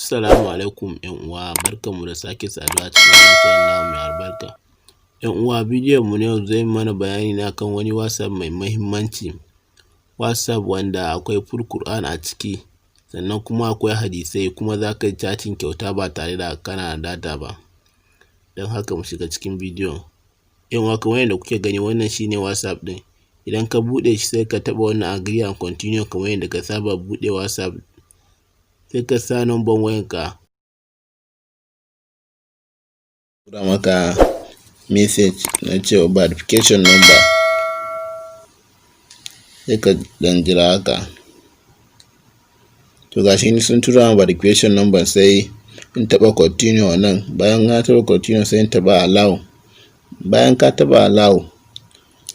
Assalamu alaikum ‘yan uwa, barkanmu da sake saduwa a cikin wannan channel namu mai albarka. ‘Yan uwa, bidiyon mu na yau zai mana bayani ne akan wani WhatsApp mai mahimmanci, WhatsApp wanda akwai full Quran a ciki, sannan kuma akwai hadisai, kuma za ka yi chatting kyauta ba tare da kana da data ba. Don haka mu shiga cikin bidiyon. ‘Yan uwa, kamar yadda kuke gani, wannan shi ne WhatsApp ɗin. Idan ka buɗe shi, sai ka taɓa wannan "Agree and continue" kamar yadda ka saba buɗe WhatsApp, sai ka sa number wayanka. Tura maka message na cewa verification number, sai ka ɗan jira haka. To, ga shi sun tura min verification number, sai in taɓa "Continue" a nan. Bayan na taɓa "Continue", sai in taɓa "Allow". Bayan ka taɓa "Allow",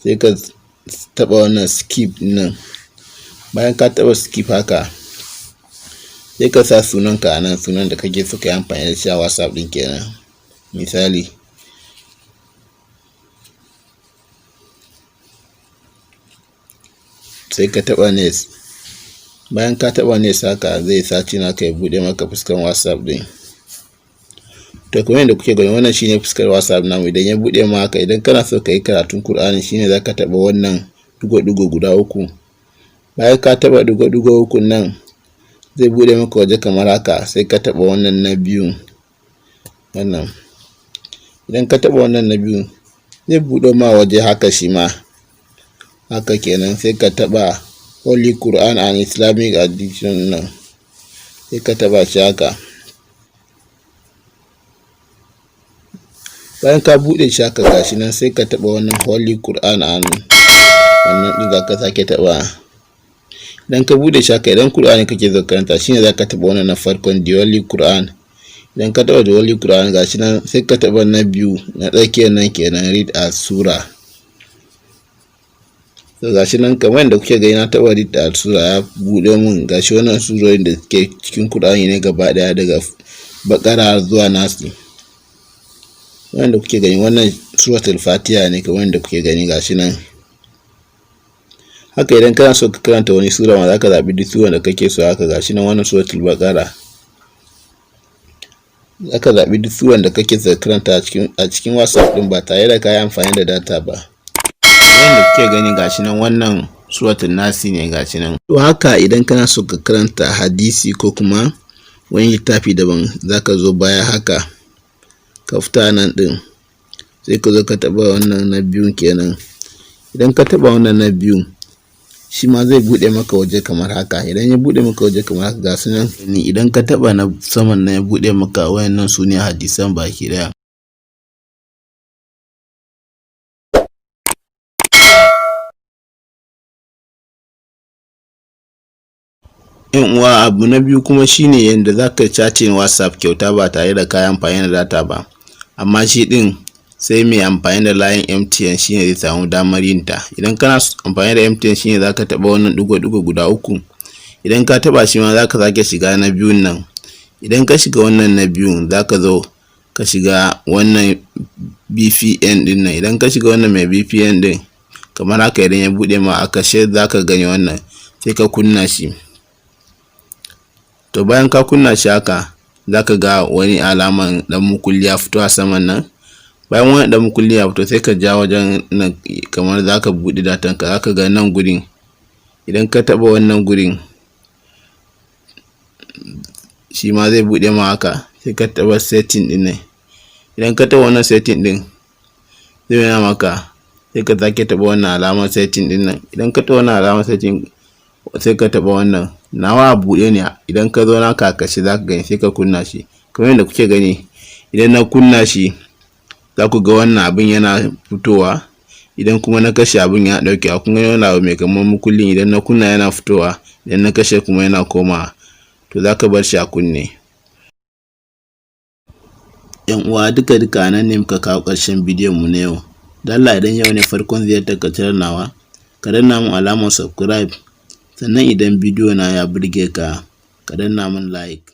sai ka taɓa wannan "Skip" nan. Bayan ka taɓa "Skip" haka, sai ka sa sunanka a nan, sunan da kake so ka yi amfani da shi a WhatsApp ɗin kenan, misali. Sai ka taɓa "Next". Bayan ka taɓa "Next" haka, zai searching haka ya buɗe maka fuskan WhatsApp ɗin. To, kamar yadda kuke gani, wannan shine fuskar WhatsApp namu. Idan ya buɗe ma haka, idan kana so ka yi karatun Kur'ani, shine za ka taɓa wannan ɗigo-ɗigo guda uku. Bayan ka taɓa ɗigo-ɗigo ukun nan, zai buɗe maka waje kamar haka, sai ka taɓa wannan na biyun wannan. Idan ka taɓa wannan na biyun, zai buɗe ma waje haka shi ma haka kenan, sai ka taɓa "Holy Quran and Islamic Addiction" nan, sai ka taɓa shi haka. Bayan ka buɗe shi haka, gashi nan, sai ka taɓa wannan "Holy Quran and" wannan ɗin za ka sake taɓawa. Idan ka buɗe shi haka, idan Kur'ani kake so karanta, shine za ka taɓa wannan na farkon, "The Holy Quran". Idan ka taɓa "The Holy Quran", gashi nan, sai ka taɓa na biyu, na tsakiyar nan kenan, "Read as Surah". To, gashi nan, kamar yadda kuke gani, na taɓa "Read as Surah", ya buɗe mun. Gashi, wannan surorin da suke cikin Kur'ani ne gaba ɗaya, daga Baƙara zuwa Nasi. Wanda kuke gani, wannan Suratul Fatiha ne, kamar yadda kuke gani, gashi nan haka. Idan kana so ka karanta wani sura ma, za ka zaɓi duk suran da kake so haka. Gashi nan, wannan Suratul Baƙara. Za ka zaɓi duk suran da kake so karanta a cikin WhatsApp ɗin ba tare da ka yi amfani da data ba. Kamar yadda kuke gani, gashi nan, wannan Suratul Nasi ne, gashi nan. To, haka idan kana so ka karanta hadisi ko kuma wani littafi daban, za ka zo baya haka, ka fita nan ɗin, sai ka zo ka taɓa wannan na biyun kenan. Idan ka taɓa wannan na biyun, shi ma zai buɗe maka waje kamar haka. Idan ya buɗe maka waje kamar haka, ga su nan. Idan ka taɓa na saman nan, ya buɗe maka, wayannan su ne hadisan baki ɗaya. ‘Yan uwa, abu na biyu kuma shine yanda za ka chatting WhatsApp kyauta ba tare da ka yi amfani da data ba, amma shi ɗin sai mai amfani da layin MTN shine zai samu damar yin ta. Idan kana amfani da MTN, shine za ka taɓa wannan ɗigo-ɗigo guda uku. Idan ka taɓa shi ma, za ka sake shiga na biyun nan. Idan ka shiga wannan na biyun, za ka zo ka shiga wannan VPN ɗin nan. Idan ka shiga wannan mai VPN ɗin kamar haka, idan ya buɗe ma a kashe, za ka gani wannan, sai ka kunna shi. To, bayan ka kunna shi haka, za ka ga wani alaman ɗan mukulli ya fito a saman nan. Bayan wannan ɗan mukulli ya fito, sai ka ja wajen nan kamar za ka buɗe datan ka. Za ka ga nan gurin. Idan ka taɓa wannan gurin, shi ma zai buɗe ma haka, sai ka taɓa "Setting" ɗin nan. Idan ka taɓa wannan "Setting" ɗin, zai nuna maka, sai ka sake taɓa wannan alamar "Setting" ɗin nan. Idan ka taɓa wannan alamar "Setting", sai ka taɓa wannan. Nawa a buɗe ne, idan ka zo naka a kashe, za ka gani, sai ka kunna shi. Kamar yadda kuke gani, idan na kunna shi, za ku ga wannan abin yana fitowa. Idan kuma na kashe, abin yana ɗaukewa. Kun gani wannan abu mai kamar mukullin, idan na kunna yana fitowa, idan na kashe kuma yana komawa. To, za ka bar shi a kunne. ‘Yan uwa, duka duka a nan ne muka kawo ƙarshen bidiyon mu na yau. Don Allah, idan yau ne farkon ziyartar ka channel nawa, ka danna mun alamar subscribe, sannan idan bidiyo na ya burge ka, ka danna mun like.